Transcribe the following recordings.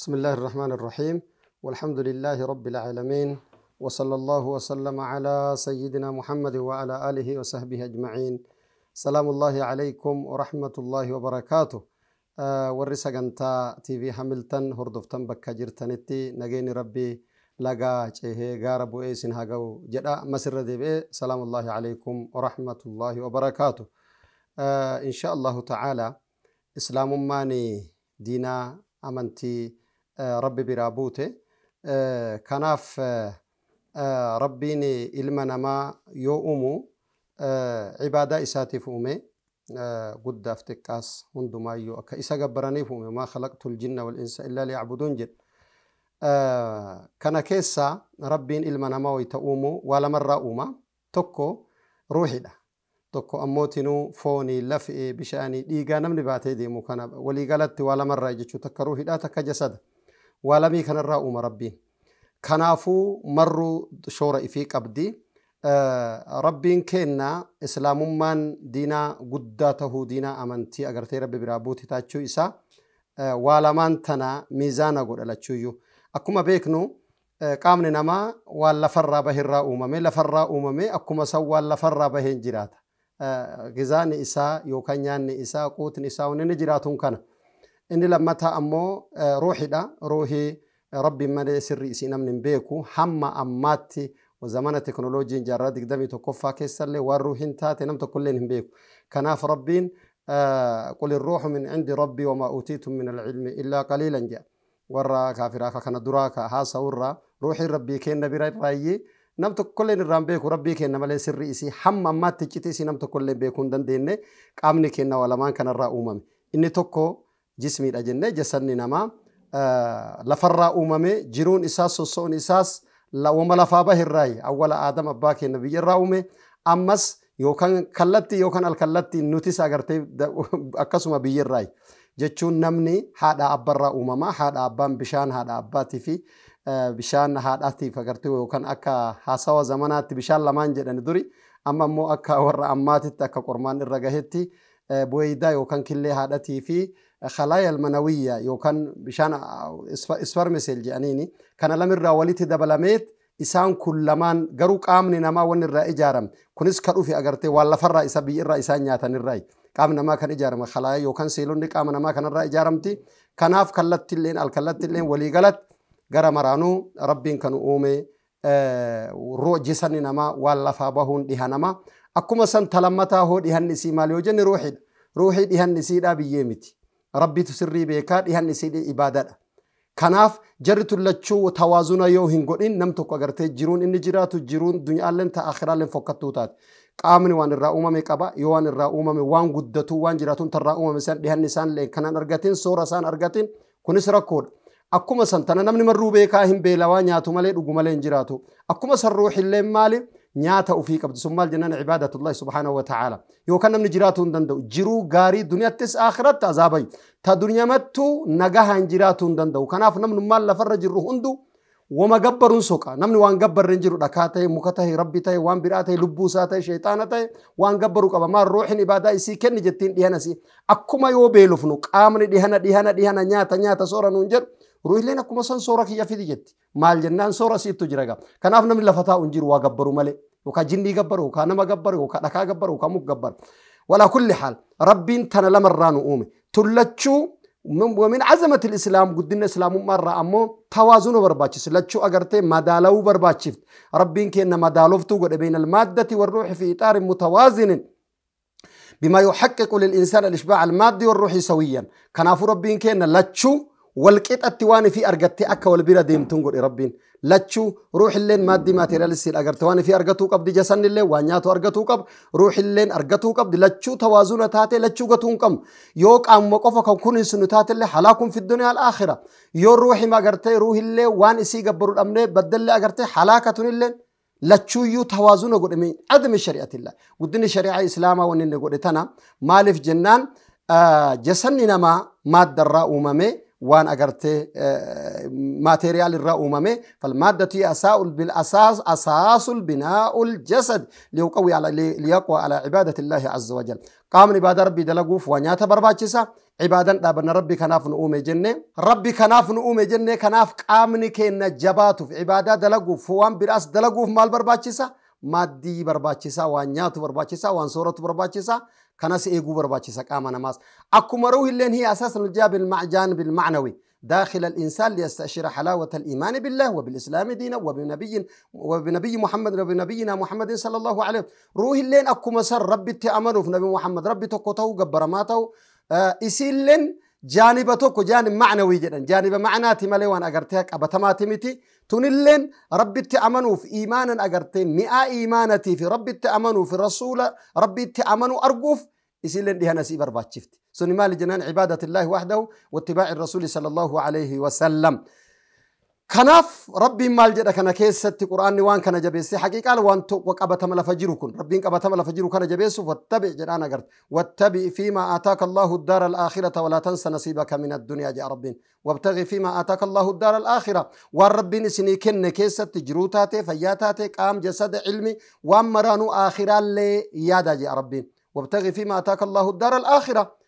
بسم الله الرحمن الرحيم والحمد لله رب العالمين وصلى الله وسلم على سيدنا محمد وعلى آله وصحبه أجمعين. سلام الله عليكم ورحمة الله وبركاته. Warri sagantaa TV Hamilton hordoftan bakka jirtanitti nageenyi Rabbii lagaa ceehee gaara bu'ee isin haa ga'u jedha. Masirra deebi'ee salaamullahi alaykum warahmatullahi wabarakaatu. Insha Allahu ta'ala, islaamummaan diinaa amantii Rabbi biraa buute. Kanaaf Rabbiin ilma namaa yoo uumu ibaadaa isaatiif uume, guddaaf xiqqaas hundumaayyuu akka isa gabbaraniif uume. "ما خلقت الجن والإنس إلا ليعبدون" jedha. Kana keessa Rabbiin ilma namaa wayita uumu waa lamarraa uuma. Tokko ruuxidha, tokko ammootinuu foonii, lafee, bishaanii, dhiigaa namni baatee deemu kana. Waliigalatti waa lamarraa jechuu, takka ruuxidha, takka jasada. Waa lamii kanarraa uuma Rabbiin. Kanaafuu marruu shoora ifii qabdi. Rabbiin kenna islaamummaan diinaa guddaa tahuu, diinaa amantii agartee Rabbi biraa buute taachuu isaa waa lamaan tana miizaana godha lachuuyyuu. Akkuma beeknu qaamni namaa waan lafarraa baherraa uumame, lafarraa uumame. Akkuma san waan lafarraa baheen jiraata. Gizaani isaa yookaan nyaanni isaa, quutni isaa, wanni inni jiraatuun kana. Inni lammataa ammoo ruuxidha. Ruuhii Rabbiin malee sirri isii namni hin beeku. Hamma ammaatti zamana teknooloojiin jaarraa 21ffaa keessallee waan ruuhiin taate nam tokkollee hin beeku. Kanaaf Rabbiin "قل الروح من عند ربي وما أوتيتم من العلم إلا قليلا" jedha. Warra kaafiraa ka kana duraa ka haasa'urraa ruuxiin Rabbii kenna bira irraayyee nam tokkolleen irraan beeku Rabbii kenna malee. Sirri isii hamma ammaatti icciti isii nam tokkollee beekuu hin dandeenye. Qaamni kenna waa lamaan kanarraa uumame. Inni tokko jismiidha jennee, jasanni namaa lafarraa uumame, jiruun isaas sosso'uun isaas wama lafaa bahirraayi. Awwala Aadam abbaa keenya biyyarraa uume. Ammas yookaan kallattii yookaan alkallattii nutis agartee akkasuma biyyarraayi. Jechuun namni haadha abbarraa uumama. Haadha abbaan bishaan haadha abbaatii fi bishaan haadhaatiif agartee, yookaan akka haasawa zamanaatti bishaan lamaan jedhani duri. Amma immoo akka warra ammaatitti, akka qormaan irra gahetti, bu'eeydaa yookaan killee haadhatii fi خلايا المنوية yookaan bishaan sperm cell jedhaniini kana lamirraa walitti dabalameet isaan kun lamaan. Garuu qaamni namaa wanni irraa ijaarame kunis ka dhufe agartee waan lafarraa isa biyyarraa isaan nyaatanirraa. Qaamni namaa kan ijaarame خلايا yookaan seelonni qaama namaa kanarraa ijaaramti. Kanaaf kallattiilleen alkallattiilleen waliigalatti gara maraanuu Rabbiin kan uume jisanni namaa waan lafaa bahuun dhiha namaa. Akkuma san talammataa hoo dhihanni isii maal yoo jenne, ruuxidha. Ruuxii dhihanni isiidhaa biyyee miti. Rabbitu sirrii beekaa. Dhihanni isii ibaadadha. Kanaaf jarri tullachuu tawaazuna yoo hin godhin, nam tokko agartee jiruun inni jiraatu jiruun duniyaalleen ta'a akhiraalleen fokkattuu taate. Qaamni waan irraa uumame qaba. Yoo waan irraa uumame, waan guddatu, waan jiraatuun tarraa uumame san dhihanni isaan illee kanaan argatin, soora isaan argatin, kunis rakkoodha. Akkuma san tana namni marruu beekaa hin beelawaa, nyaatu malee dhugu malee hin jiraatu. Akkuma san ruuxillee maali nyaata ofii qabdi. Sun maal jennaan, عبادة الله سبحانه وتعالى. Yookaan namni jiraatuu hin danda'u. Jiruu gaarii duniyattis akhiratti azaabayu. Ta dunyamattuu nagahaan jiraatuu hin danda'u. Kanaaf namni maal lafarra jirru hundu wama gabbaruun soqa. Namni waan gabbarre hin jiru. Dhakaa ta'e, muka ta'e, Rabbi ta'e, waan biraa ta'e, lubbuu isaa ta'e, sheexaana ta'e, waan gabbaruu qaba. Maal ruuxin ibaadaa isii kenni jettiin dhihana isii. Akkuma yoo beelofnu qaamni dhihana dhihana dhihana nyaata nyaata soora nuun jedhu, ruuhileen akkuma san soora kiyya fidi jetti. Maal jennaan, soora siittu jira gaa. Kanaaf namni lafa taa'u hin jiru waa gabbaru malee. Yookaan jinnii gabbaru, yookaan nama gabbaru, yookaan dhakaa gabbaru, yookaan muka gabbaru. وعلى كل حال Rabbiin tana lamarraa nu uume. Tullachuu ومن عظمة الإسلام guddina islaamummaarraa ammoo tawaazuna barbaachisa. Lachuu agartee madaalawuu barbaachifti. Rabbiin kenna madaaloftuu godhe بين المادة والروح في إطار متوازن بما يحقق للإنسان الإشباع المادي والروحي سويا. Kanaafuu Rabbiin kenna lachuu walqixatti waan fi argattee akka wal bira deemtuun godhe Rabbiin. Lachuu ruuxilleen maaddii materialistiin agarte waan fi argatuu qabdi, jasannillee waan nyaatu argatuu qaba, ruuxilleen argatuu qabdi. Lachuu tawaazuna taatee lachuu gatuu hin qabnu. Yoo qaamuma qofa kan kunuunsinu taatellee هلاك في الدنيا والآخرة. Yoo ruuxima agartee ruuhillee waan isii gabbaru dhabnee baddallee agartee halaakatunillee. Lachuuyyuu tawaazuna godhe من عظم شريعة الله. Guddinni shari'aa islaamaa wanni inni godhe tana. Maaliif jennaan, jasanni namaa maaddarraa uumame. waan agartee maateriyaal irraa uumame. Falmaaddatu asaa'ul bil asaas asaasul binaa'ul jasad liyaqwi ala liyaqwa ala cibaadati illaahi azza wajal. Qaamni ibaadaa rabbii dalaguuf waa nyaata barbaachisa. Cibaadan dhaabanna rabbi kanaaf nu uume jenne, rabbi kanaaf nu uume jenne. Kanaaf qaamni keenna jabaatuuf cibaadaa dalaguuf waan biraas dalaguuf maal barbaachisa? Maaddii barbaachisa, waan nyaatu barbaachisa, waan sooratu barbaachisa, kanas eeguu barbaachisa qaama namaas. Akkuma ruuhilleen hiya asaas الجانب المعجان بالمعنوي داخل الإنسان ليستأشر حلاوة الإيمان بالله وبالإسلام دينا وبنبي محمد وبنبينا محمد صلى الله عليه وسلم. روح اللين أكو مسر ربي تأمنوا في نبي محمد ربي تقوته قبرماته إسيلين جانبتك جانب معنوي جدا جانب معناتي مليوان أجرتك أبتماتمتي تنلين ربي تأمنوا في إيمانا أجرتين مئة إيمانتي في ربي تأمنوا في رسول ربي تأمنوا أرجوف إسيلين ديها نسيب أربعة شفت سني مال جنان عبادة الله وحده واتباع الرسول صلى الله عليه وسلم. كناف ربي مال جدا كان كيس القرآن وان كان جبيس حقيقة وان توك أبتم لفجركن ربي أبتم لفجر كان جبيس واتبع جنان أجرت واتبع فيما آتاك الله الدار الآخرة ولا تنس نصيبك من الدنيا جاء ربي وابتغي فيما آتاك الله الدار الآخرة. والرب نسني كن كيس تجروتاتي فياتاتي قام جسد علمي وامرانو آخرة اللي يادا جاء ربي وابتغي فيما آتاك الله الدار الآخرة.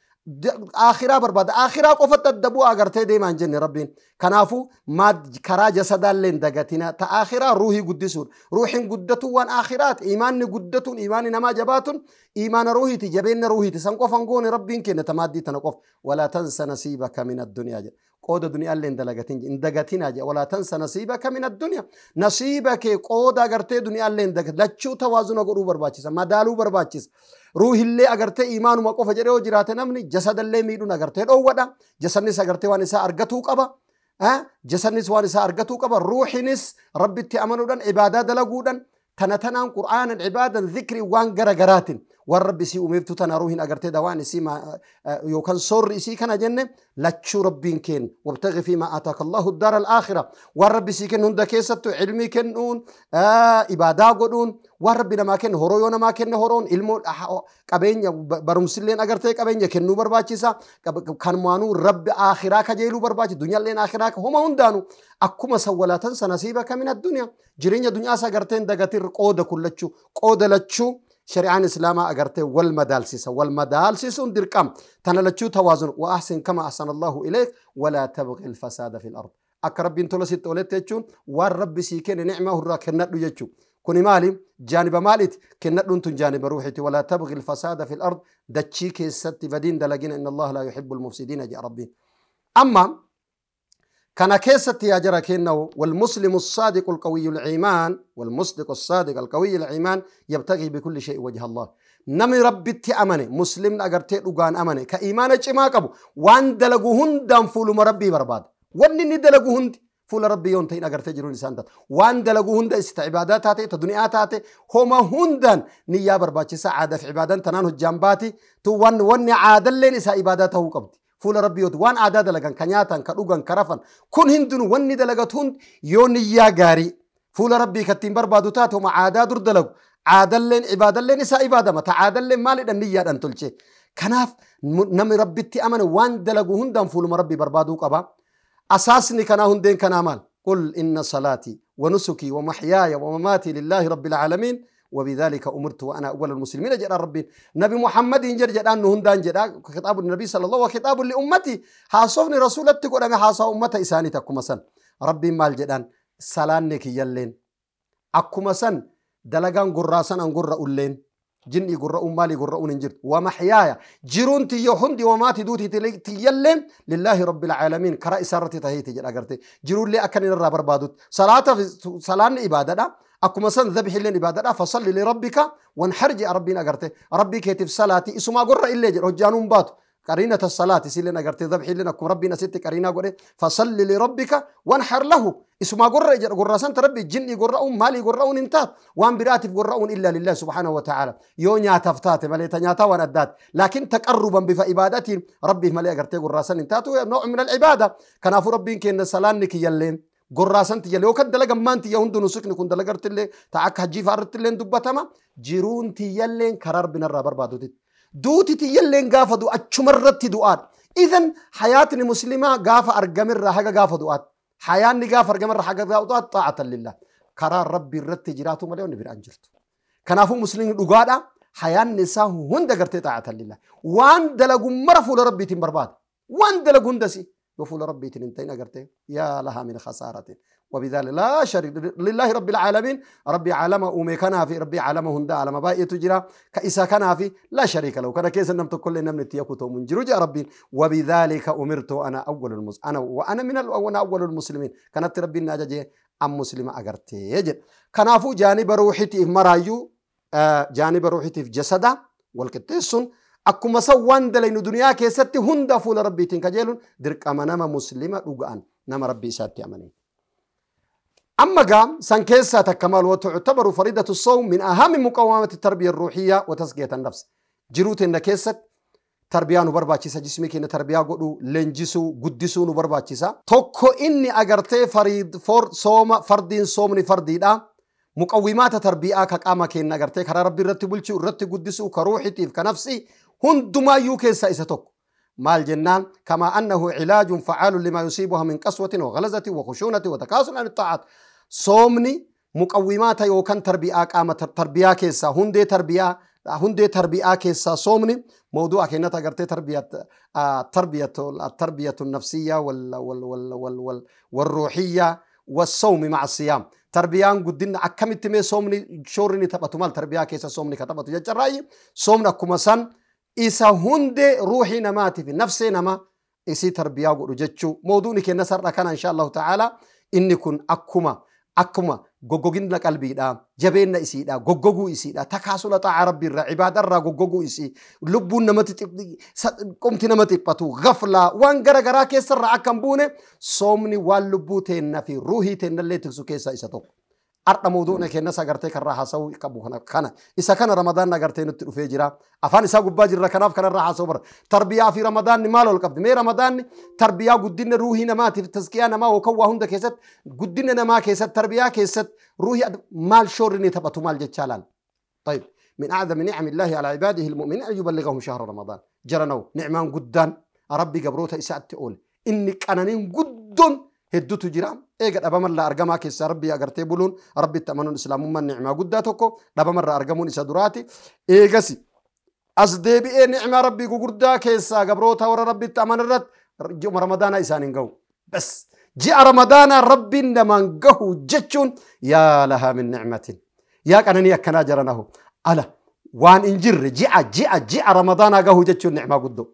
آخرة برباد آخرة قفت الدبو أجرتي ديما جن ربين كنافو ما كرا جسد لين دقتنا تآخرة روحي قدسون روحي قدتو وان آخرات إيمان قدتون إيمان نما جباتون إيمان روحي تجبين روحي تسنقف انقون ربين كن تمادي تنقف ولا تنسى نصيبك من الدنيا جل. قود الدنيا لين دلقتين دقتنا جل. ولا تنسى نصيبك من الدنيا نصيبك قود أجرتي دنيا لين دقت لتشو توازن قرو برباتشيس ما دالو برباتشيس روح اللي أجرتي إيمان ما قف جريه جرات نمني جسد اللي ميدون أجرتي أودا جسدني أجرتي وانسا أرجتو قبا ها جسدني وانسا أرجتو قبا روحنس ربي تأمنودن عبادة دلقودن تنتنا قرآن عبادة ذكر وان جرجرات والرب سي أميبتو تناروهن أجرتي دوان سي ما يوكان صور سي كان جنة لتشو ربين كين وابتغي فيما آتاك الله الدار الآخرة. والرب سي كن هند كيستو علمي كنون إبادة قدون والرب لما كن هرويون ما كن هرون علمو قبين برمسلين أجرتي قبين كنو برباچيسا كان مانو رب آخرة كجيلو برباچ دنيا لين آخرة هما هندانو أكما سولا تنسى نصيبك من الدنيا جرين دنيا سأجرتين دقتير قودة كلتشو قودة لتشو شريعة الإسلام أجرته والمدالسيس والمدالسيس دركم تنالتشو توازن وأحسن كما أحسن الله إليك ولا تبغي الفساد في الأرض. أقرب بنت الله ست أولاد تجون والرب سيكن نعمة الراك النتلو يجو كوني مالي جانب مالت كنتلو أنتم جانب روحتي ولا تبغي الفساد في الأرض دتشيك الست بدين دلقين إن الله لا يحب المفسدين جاء ربي. أما كان كيست يا جركينه والمسلم الصادق القوي الإيمان والمصدق الصادق القوي الإيمان يبتغي بكل شيء وجه الله. نمي ربي تأمني مسلم أجرتي لقان أمني كإيمان إجماع قبو وان دلقوهن دم فول مربي برباد وان ندلقوهن فول ربي يونتين أجرتي جرون إنسان وان دلقوهن است عبادات هاتي تدنيات هاتي هما هندن نيا برباد سعادة في عبادات تنانه الجنباتي تو وان وان عادل لين إسا عباداته قبض فول ربي يوت وان عدد لغان كنياتان كروغان كرفان كن هندن وان دلغت هند يوني يا غاري فول ربي كتين بربادو تاتو ما عادة در دلغ عادلين عبادلين إسا عبادة ما تعادلين مالي النية أن تلشي كناف نمي ربي تأمن وان دلغو هندن فول ربي بربادو قبا أساسني كنا هندين كنا مال قل إن صلاتي ونسكي ومحياي ومماتي لله رب العالمين وبذلك أمرت وأنا أول المسلمين جاء ربي نبي محمد إنجر جاء أنه هندان جاء خطاب النبي صلى الله وخطاب لأمتي حاصفني رسولتك وأنا حاصا أمتي إساني تكما سن ربي مال جدان سلانك يلين أكما سن دلقان قراسان أن قرأ اللين جني قرأ مالي قرأ إنجر ومحياي جرونتي يهندي وماتي دوتي تيلين لله رب العالمين كرأي سارتي تهيتي جل أجرتي جرون لي أكن الرابر بادوت صلاة صلاة إبادة أكما سن ذبح لين إبادة فصل لربك وانحرج ربنا أجرته ربي كتف صلاتي اسما قرأ إلا جل رجانون بات قرينة الصلاة سيلنا أجرته ذبح لنا كم ربنا ست قرينة قرأ فصل لربك وانحر له اسما قرأ جل قرأ سنت ربي جني قرأون مالي قرأون انتات وان براتب قرأون إلا لله سبحانه وتعالى يونيا تفتات مليتنياتا وندات لكن تقربا بفعبادتي ربي مالي أجرته قرأ سن انتات نوع من العبادة كان ربي كأن سلانك يلين قراسنت يلي وكان دلقا مانتي يهندو نسكن كون دلقرت اللي تعك هجي فارت اللي دبتما جيرون تيلين كرار بن الرابر بادوتي دوتي تيلين قافدو أتشمرت دوار إذن حياتني مسلمة قاف أرقم الرحقة قاف دعات حياني قاف أرقم الرحقة قاف دعات طاعة لله قرار ربي الرت جراته مليون بير أنجرته كنافو مسلم دقادة حيان نساه هند قرتي طاعة لله وان دلقوا مرفو لربي تنبرباد وان دلقوا هندسي وفول ربي تنتين أقرتي يا لها من خسارة وبذلك لا شريك لله رب العالمين ربي عالم أمي كان في ربي عالم هندا على مبائي تجرى كإسا كان في لا شريك له كان كيس نمت كل نمت يكوتو من جروج ربي وبذلك أمرت أنا أول أنا وأنا من وأنا أول المسلمين كانت ربي الناجي أم مسلمة أقرتي يجد كنافو جانب روحتي في مرايو جانب روحتي في جسده والكتسون akkuma san waan dalaynu duniyaa keessatti hunda fuula rabbiitiin kajeeluun dirqama nama muslima dhuga'an nama rabbii isaatti amaneen. Amma gaa san keessaa takka maal وتعتبر فريضة الصوم من أهم مقومات التربية الروحية وتزكية النفس. Jiruu teenna keessatti tarbiyaa nu barbaachisa jismii keenya tarbiyaa godhuu leenjisuu guddisuu nu barbaachisa. Tokko inni agartee sooma fardiin soomni fardiidha. مقومات تربية كقامة كين نغرتي كرا ربي رتي بلشي رتي قدسو كروحتي كنفسي هندما يوكي سائستك مال جنان كما أنه علاج فعال لما يصيبها من قسوة وغلظة وخشونة وتكاسل عن الطاعات. صومني مقومات يوكان تربية قامة تربية كيسا هندي تربية هندي تربية كيسا صومني موضوع كينا تغرتي تربية التربية النفسية وال وال وال وال وال والروحية والصوم مع الصيام. تربيان قدنا أكملت مي صومني شورني تبتو مال تربية كيسا صومني كتبتو جرأي صومنا كمسان إسا هند روحي نماتي في نفسي نما إسي تربية رجتشو موضوعي كنسر كان إن شاء الله تعالى إني كن أكما غوغوغين لقلبي دا جبيننا إسي دا غوغوغو إسي دا تكاسل طاعة ربي الرا عباد الرا غوغوغو إسي لبون نمتي قمت نمتي باتو غفلة وان غرغرا كيسر أكمبونه صومني واللبوتين في روحي تين اللي تكسو كيسا إسا توك أرد موضوعنا كنا سأقرتي كراها سوي كبوهنا كنا إذا كان رمضان نقرتي نتلو في جرا أفان إذا قبّا جرا كناف كنا راها صبر تربية في رمضان مالو القبض مي رمضان تربية قدنا روحي ما في التزكية ما وكوا هند كيست قدنا ما كيست تربية كيست روحي مال شورني تبتو مال جتشالال. طيب من أعظم نعم الله على عباده المؤمنين أن يبلغهم شهر رمضان جرنو نعمان قدان ربي قبروته إساءة تقول إنك أنا قدن هدوتو جرام إيجاد أبا مرة أرجما كيس ربي أجرتي بولون ربي تأمنون إسلام من نعمة قداتكو أبا مرة أرجمون إسادوراتي إيجاسي أصدي بإيه نعمة ربي قدرتا كيس قبروتها ورا ربي تأمن الرد جم رمضان إسانين جو بس جاء رمضان ربي لما جه جتشون يا لها من نعمة يا كأنني أكنا جرناه ألا وان إنجر جاء جاء جاء رمضان جه جتشون نعمة قدو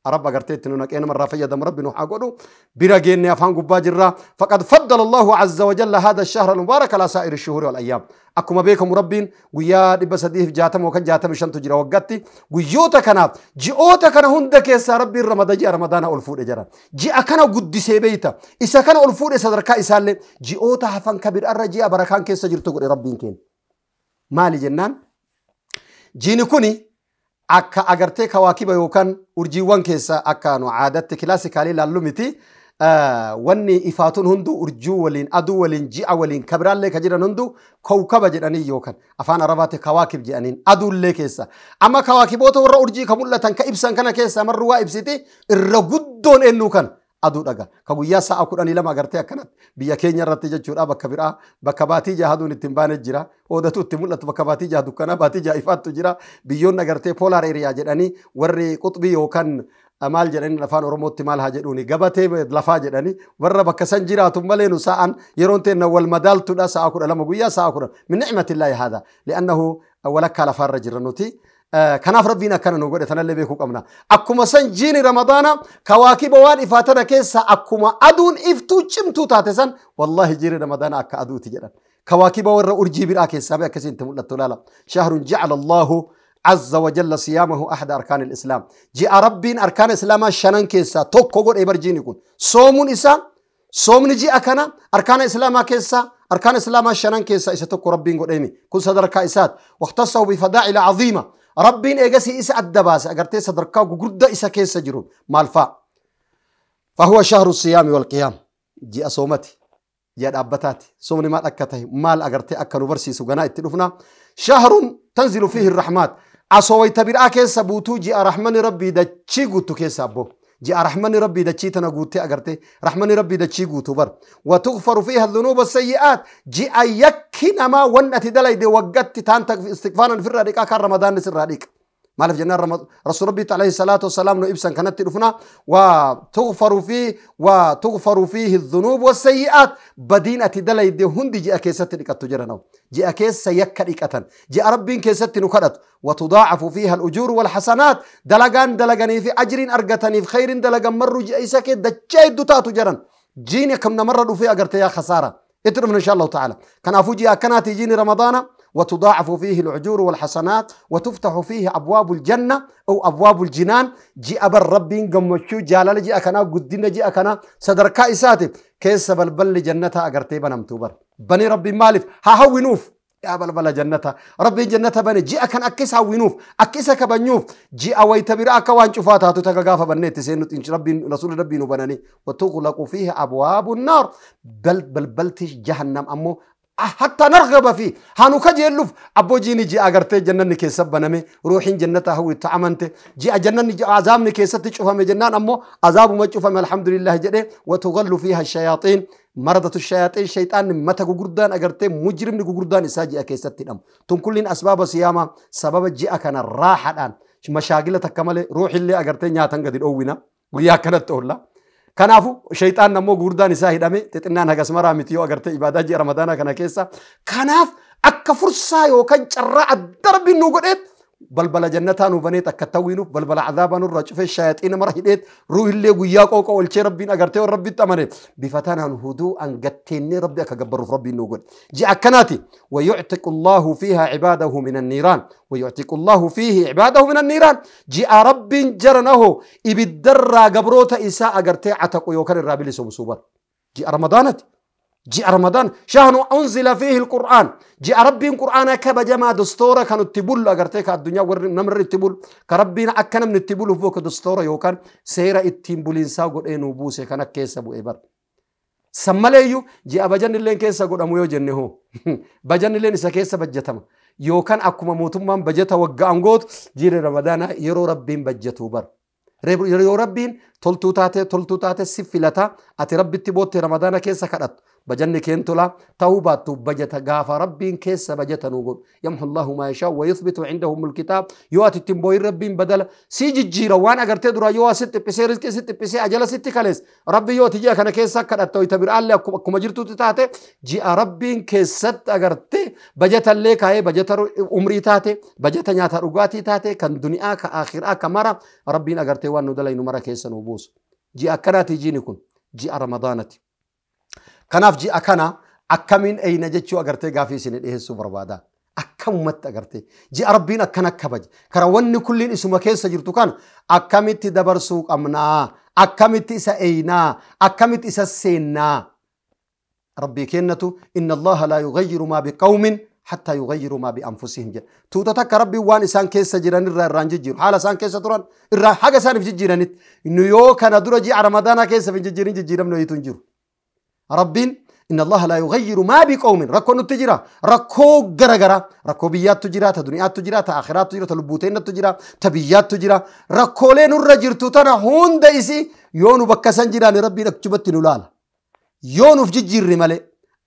رب قرتيت إنك أنا مرة في دم ربي نوح أقوله براجيني أفهم قباجرة فقد فضل الله عز وجل هذا الشهر المبارك على سائر الشهور والأيام أكما بيكم ربين ويا بس ديه جاتم وكان جاتم شن تجرا وقتي ويوتا كنا جيوتا كنا هندك يا ربي رمضان جي رمضان ألفور جرا جي أكنا قد سيبيتا إذا كان ألفور صدرك إسالة جيوتا هفن كبير الرجيء بركان كيس جرتو ربين كين مالي جنان جيني كوني akka agartee kawaakiba yookaan urjiiwwan keessa akka nu aadatti kilaasikaalii laallu miti wanni ifaatuun hundu urjuu waliin aduu waliin ji'a waliin kabiraallee ka jiran hundu kawkaba jedhanii yookaan afaan arabaatti kawaakib jedhaniin aduullee keessa amma kawaakiboota warra urjii ka mul'atan ka ibsan kana keessa marru waa ibsiti irra guddoon eenyu kan aduu dhaga ka guyyaa sa'a 12 agartee akkanatti biyya keenya irratti jechuudha bakka biraa bakka baatii jaha aduun ittiin baane jira oodatu itti mul'atu bakka baatii jaha dukkanaa baatii jaha ifaattu jira biyyoonni agartee poolaar eeriyaa jedhanii warri quxbii yookaan maal jedhanii afaan oromootti maal haa jedhuuni gabatee lafaa jedhanii warra bakka san jiraatu malee nu sa'an yeroon teenna wal madaaltudha sa'a 12 guyyaa sa'a 10 min nicmatillaahi haadha li'annahu walakkaa lafaarra jirra nuti kanaaf rabbiin akkana nu godhe tanallee beekuu qabna akkuma san jiini ramadaana kawaakiba waan ifaatana keessa akkuma aduun iftuu cimtuu taate san wallaahi jiini ramadaana akka aduuti jedhan kawaakiba warra urjii biraa keessaa akkasiin itti mul'attu ilaala shahrun jacala allaahu عز وجل صيامه أحد أركان الإسلام جاء ربين أركان الإسلام شنن كيسا توكو قد إبرجين يكون صومون إسا صومن جاء كنا أركان الإسلام كيسا أركان الإسلام شنن كيسا إسا توكو ربين قد إيمي كل صدركا إسات واختصوا بفضائل عظيمة ربين إيجاسي إسا الدباس أقرتي صدركا وقرد إسا كيسا جرون مالفا فهو شهر الصيام والقيام جاء صومتي جاء أبتاتي صومني مال أكته مال أقرتي أكنو برسي سجنا اتلفنا شهر تنزل فيه الرحمات أصوي تبير أكيس بوتو جاء رحمن ربي دا تشيغوتو كيس أبو Ji'a rahmanni rabbii dachii tana guuttee agarte rahmanni rabbii dachii guutuu bar. Watughfaru fiiha dhunuuba sayyi'aat. Ji'a yakki namaa wanni ati dalayde waggatti taanta istighfaaran ofirraa dhiqaa kaan ramadaanni sirraa dhiqa. Maaliif jennaan rasuul rabbii alayhi salaatu wasalaam nu ibsan kanatti dhufna. Wa tughfaru fiihi dhunuub wasayyi'aat. Badiin ati dalayde hundi ji'a keessatti dhiqattu jedhan. Ji'a keessa yakka dhiqatan. Ji'a rabbiin keessatti nu kadhatu. Watudaacafu fiiha al-ujuuru wal-hasanaat. Dalagaan dalaganii fi ajriin argataniif khayriin dalagan marru ji'a isa kee dachaa hedduu taatu jedhan. Jiini akkam namarra dhufee agartee yaa khasaara. Itti dhufna insha Allahu ta'ala. Kanaafuu ji'a akkanaati jiini ramadaana. وتضاعف فيه الأجور والحسنات وتفتح فيه أبواب الجنة أو أبواب الجنان. جاء بالرب قمشو جلال جاء كنا قدنا جاء كنا صدركا إساتي كيس بلبل جنتها أقرتي بنمتوبر بني ربي مالف ها هو نوف يا بلبل جنتها ربي جنتها بني جاء كان أكيس هو نوف أكيس كبنيوف جاء ويتبرأك وان شفاتها تتقافى بنيت سينو إن ربي رسول ربي نبناني. وتغلق فيه أبواب النار بل بلبلتش جهنم أمو حتى نرغب فيه هانو كجيلوف أبو جيني جي أغرتي جنة كيسب بنمي روحين جنته هو تعمنته جي جنة جي عذابني كيست تشوفهم جنان أمو عذاب ما تشوفهم الحمد لله جده. وتغل فيها الشياطين مرضة الشياطين شيطان متى غردان أغرتي مجرم غردان إساجي أكيست تنم تم كلين أسباب صيامة سبب جي أكن الراحة الآن مشاغل تكمل روح اللي أغرتي نياتن قد الأوينا ويا كانت تقول Kanaafuu shayxaan ammoo gurguddaan isaa hidhame xixinnaan hagas maraa miti yoo agartee ibaadaa ji'a ramadaanaa kana keessa. Kanaaf akka fursaa yookaan carraa addarbiin nu godheet balbala jannataa nu baneet akka tawwiinuuf balbala azaabaa nurraa cufee shaayaxiina mara hidheet ruuhillee guyyaa qooqa olchee rabbiin agartee waan rabbitti amane bifa tanaan huduu angatteennee rabbi akka gabbaruuf rabbiin nu godhe. Ji'a akkanaati. ويعتق الله فيها عباده من النيران ويعتق الله فيه عباده من النيران. جاء رب جرنه إبدر قبروت إساء أقرتي عتق يوكر الرابل سوبر. جاء رمضانت جاء رمضان شهر أنزل فيه القرآن. جاء ربي القرآن كبجما دستورة كانوا التبول أقرتي الدنيا ونمر التبول كربنا أكنا من التبول فوق دستورة يوكر سيرة التبولين ساقول إيه نبوسه كان كيس أبو إبر سماليو جاء بجن اللين كيس أقول أمو يجنه بجن اللين إذا كيس بجتما يوكان أكما موتمان بجتا وقع جير رمضان يرو ربين بجتو بر يرو ربين تلتو تاتي تلتو تاتي سفلتا أتي ربي تبوت رمضان كيس كرت بجن كينتولا توبة بجتا غاف ربين كيس بجتا نقول يمحو الله ما يشاء ويثبت عندهم الكتاب يواتي تنبوي ربين بدل سيجي جيرا وانا قرتي درا يوا ست بسي رزق ست بسي اجل ست كاليس ربي يواتي جا كان كيس كرت ويتبر الله كما جرتو تاتي جي ربين كيس اغرتي بجتا اللي كاي بجتا عمري تاتي بجتا نياتا رغاتي تاتي كان دنيا كاخره كمرا ربين اغرتي وان ندلين مرا كيس نوبوس جي اكناتي جيني كون جي رمضانتي. Kanaaf ji'a kana akkamiin eyna jechuu agartee gaafii isin dhiyeessuu barbaada. Akkamumatti agartee ji'a rabbiin akkana kabaje karaa wanni kulliin isuma keessa jirtu kana akkamitti dabarsuu qabnaa, akkamitti isa eynaa, akkamitti isa seennaa. Rabbii kennatu inna Allaha laa yughayyiru maa biqawmin hatta yughayyiru maa bianfusihim jedha. Tuuta takka rabbiin waan isaan keessa jiran irraa irraan jijjiiru haala isaan keessa turan irraa haga isaaniif jijjiiranitti nu yoo kana dura ji'a ramadaanaa keessa hin jijjiirin jijjiiramne wayiitu hin jiru. ربين إن الله لا يغير ما بقوم ركو نتجرا ركو غرغرا ركو بيات تجرا تدنيات تجرا تآخرات تجرا تلبوتين تجرا تبيات تجرا ركو لين الرجرتو تنا هون دايسي يونو بكسان جيران ربي ركجبت نولال يونو في جير مالي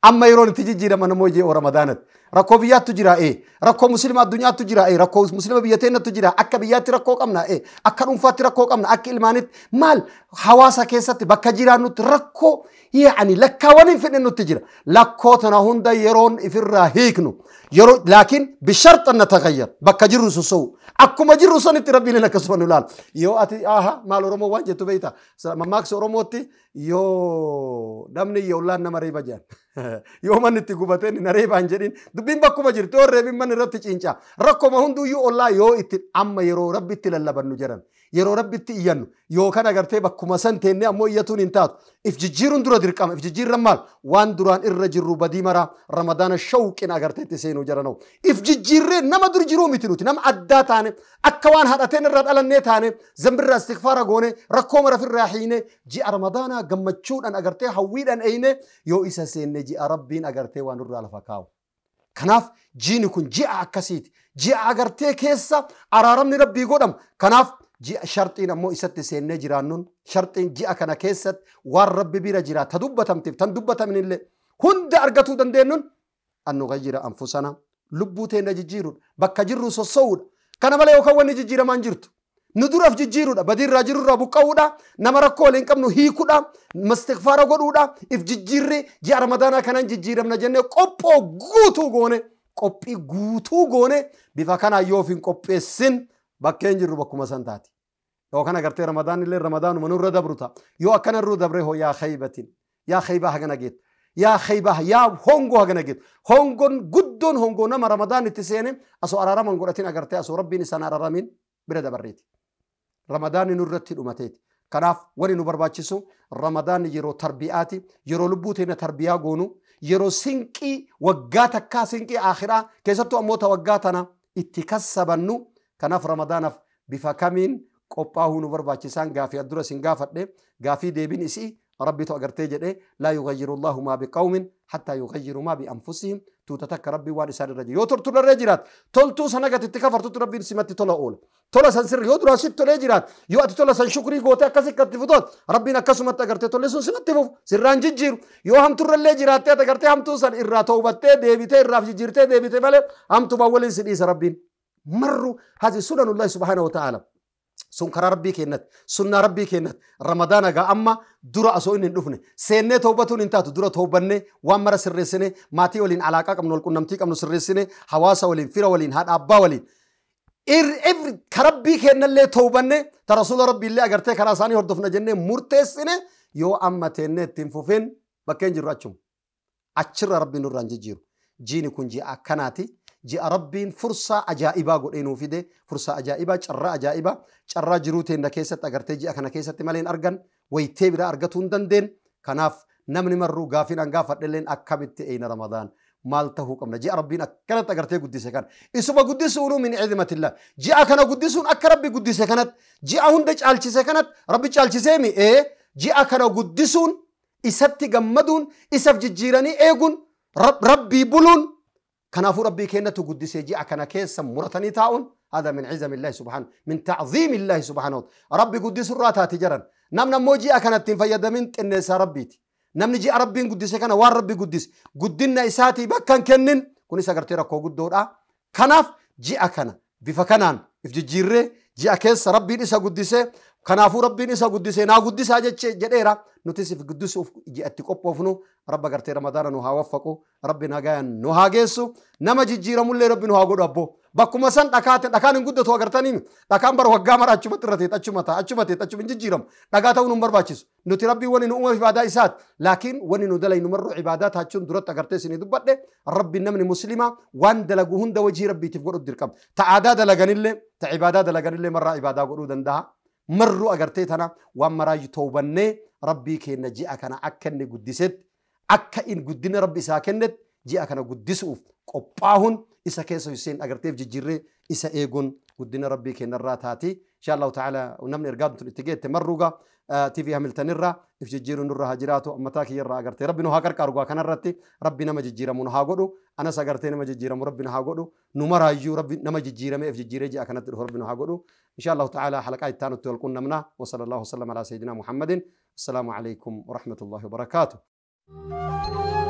أما يرون تجير من موجي ورمضانت ركو بيات تجرا إيه ركو مسلم الدنيا تجرا إيه ركو مسلم بياتين تجرا أكا بيات ركو أمنا إيه أكا رنفات ركو أمنا أكا إلمانت مال حواسا كيسات بكا جيرانو ركو يعني لكوانين في إنه تجرا لكوتنا هوندا يرون إفرا هيكنو يرو لكن بشرط أن نتغير بكا جرسو سو أكو ما جرسو نتربي لنا كسبانو لال يو أتي آها مال رومو وانجي تبيتا ماكس روموتي يو نمني يولان نمري بجان يو من نتقوبتين نري بانجرين دبين بكو بجر تور ربي من رتج إنشا ركو ما هندو يو الله يو إت أما يرو ربي تلالبن نجرن yeroo rabbitti iyyannu yookaan agartee bakkuma san teennee ammoo iyyatuun hin taatu. If jijjiiruun dura dirqama. If jijjiirran maal? Waan duraan irra jirru badii mara ramadaana shawqin agartee itti seenuu jaranoo. If jijjiirree nama dur jiruu miti nuti nama addaa taane akka waan haadhateen irraa dhalannee taane zambirraa istighfaara goone rakkoo mara ofirraa hiine ji'a ramadaanaa gammachuudhaan agartee hawwiidhaan eeyne yoo isa seenne ji'a rabbiin agartee waan nurraa lafa kaa'u. Kanaaf jiini kun ji'a akkasiiti. Ji'a agartee keessa araaramni rabbii godhamu. Kanaaf Ji'a sharxiin ammoo isatti seennee jiraannuun sharxiin ji'a kana keessatti waan rabbi bira jira ta dubbatamteef tan dubbatamnillee hunda argatuu dandeenyuun an nughayyira anfusana lubbuu teenya jijjiiruudha bakka jirru sossoo'uudha. Kana malee yookaan wanni jijjiiramaan jirtu nu duraaf jijjiiruudha badiirraa jirurraa buqqa'uudha nama rakkoo waliin qabnu hiikuudha mastighfaara godhuudha if jijjiirri ji'a ramadaanaa kanaan jijjiiramna jennee qophoo guutuu goone qophii guutuu goone bifa kanaan yoo of hin qopheessin bakkeen jirru bakkuma san taati. Yookaan agartee ramadaan illee ramadaanuma nurra dabru ta'a. Yoo akkana irra dabre hoo yaa khaybatin yaa khaybaa hagana geettu yaa khaybaa yaa hongoo hagana geettu hongoon guddoon hongoo nama ramadaan itti seene asoo araaraman godhatin agartee asoo rabbiin isaan araaramin bira dabarreeti. Ramadaanni nurratti dhumateeti. Kanaaf wani nu barbaachisu ramadaanni yeroo tarbiyaati yeroo lubbuu teenya tarbiyaa goonu yeroo sinqii waggaa takkaa sinqii akhiraa keessattuu ammoo ta waggaa tana itti kassabannu. Kanaaf ramadaanaaf bifa kamiin qophaa'uu nu barbaachisaan gaafii addura isin gaafadhe gaafii deebiin isii rabbitu agartee jedhee laa yughayyiru Allahu maa biqawmin hattaa yughayyiru maa bianfusihim tuuta takka rabbii waan isaan irra jiru yoo toltuu irra jiraat toltuu sana gatitti kafartutti rabbiin simatti tola oola tola san sirri yoo duraan sitti tolee jiraat yoo ati tola san shukrii gootee akkasi akkatti futoot rabbiin akkasumatti agartee tolle sun simatti fufu sirraan jijjiiru yoo hamturrallee jiraattee ati agartee hamtuu san irraa toobattee deebitee irraaf jijjiirtee deebite malee hamtumaan waliin si dhiisa rabbiin marru hazi sunanullahi subhaanahu wa ta'ala sun karaa rabbii kennat sunnaa rabbii kennat ramadaana gaa amma dura osoo inni hin dhufne seennee toobatuun hin taatu dura toobanne waan mara sirreessine maatii waliin alaaqaa qabnu wal qunnamtii qabnu sirreessine hawaasa waliin fira waliin haadha abbaa waliin ka rabbii kennallee toobanne ta rasuula rabbiillee agartee karaa isaanii hordofna jennee murteessine yoo amma teennee ittiin fufin bakkeen jirru achuma achirra rabbiin nurraan jijjiiru jiini kun ji'a akkanaati. Ji'a rabbiin fursaa ajaa'ibaa godhee nuu fide fursaa ajaa'ibaa carraa ajaa'ibaa carraa jiruu teenya keessatti agartee ji'a kana keessatti malee hin argan wayitee biraa argatuu hin dandeen. Kanaaf namni marruu gaafiin an gaafadhelleen akkamitti eeyna ramadaan maal tahuu qabna ji'a rabbiin akkanatti agartee guddise kana isuma guddisuunuu min cizimatillah ji'a kana guddisuun akka rabbi guddise kanatti ji'a hunda caalchise kanatti rabbi caalchisee mi ee ji'a kana guddisuun isatti gammaduun isaf jijjiiranii eeguun rabbii buluun kanaafuu rabbii kennatu guddisee ji'a kana keessa muratanii taa'uun هذا من عزم الله سبحانه من تعظيم الله سبحانه ربي قدس الراتات جرا نمنا مو ji'a kanatti hin fayyadamin xinneessaa rabbiiti namni ji'a rabbiin guddise kana waan rabbi guddise guddinna isaatii bakka hin kennin kunis agartee rakkoo guddoodha. Kanaaf ji'a kana bifa kanaan if jijjiirree ji'a keessa rabbiin isa guddise kanaafuu rabbiin isa guddise naa guddisaa jedheera nutis if guddisuuf ji'atti qophoofnu rabba agartee ramadaana nu haa waffaqu rabbi nagayaan nu haa geessu nama jijjiiramullee rabbi nu haa godhu abboo bakkuma san dhakaate dhakaan hin guddatu agartanii dhakaan bara waggaa mara achumatti irra teet achuma ta'a achuma teet achuma hin jijjiiramu dhagaa ta'uun hin barbaachisu nuti rabbii wani nu uume ibaadaa isaati laakiin wani nu dalaynu marru ibaadaa taachuun duratti agartee isinii dubbadhe rabbi namni muslimaa waan dalagu hunda wajhii rabbiitiif godhu dirqama ta aadaa dalaganillee ta ibaadaa dalaganillee marraa ibaadaa godhuu danda'a marru agartee tana waan maraayu toobannee rabbii kenna ji'a kana akka inni guddisetti akka in guddina rabbi isaa kennetti ji'a kana guddisuuf qophaa'uun isa keessa Hussein agarteef jijjiirree isa eeguun guddina rabbii kennarraa taati. Insha Allahu ta'ala namni ergaa tun itti geette marruuga TV Hamiltonirraa if jijjiiruun nurra haa jiraatu mataa kiyyarraa agartee rabbi nu haa qarqaaru gaa kanarratti rabbi nama jijjiiramu nu haa godhu anas agartee nama jijjiiramu rabbi nu haa godhu nu maraayyuu rabbi nama jijjiirame if jijjiiree ji'a kanatti dhufu rabbi nu haa godhu. Insha Allahu ta'ala halaqaa itti aanutti wal qunnamna wa sallallahu wasallam ala sayyidina Muhammadin. Assalaamu alaykum wa rahmatullahi wa barakaatuh.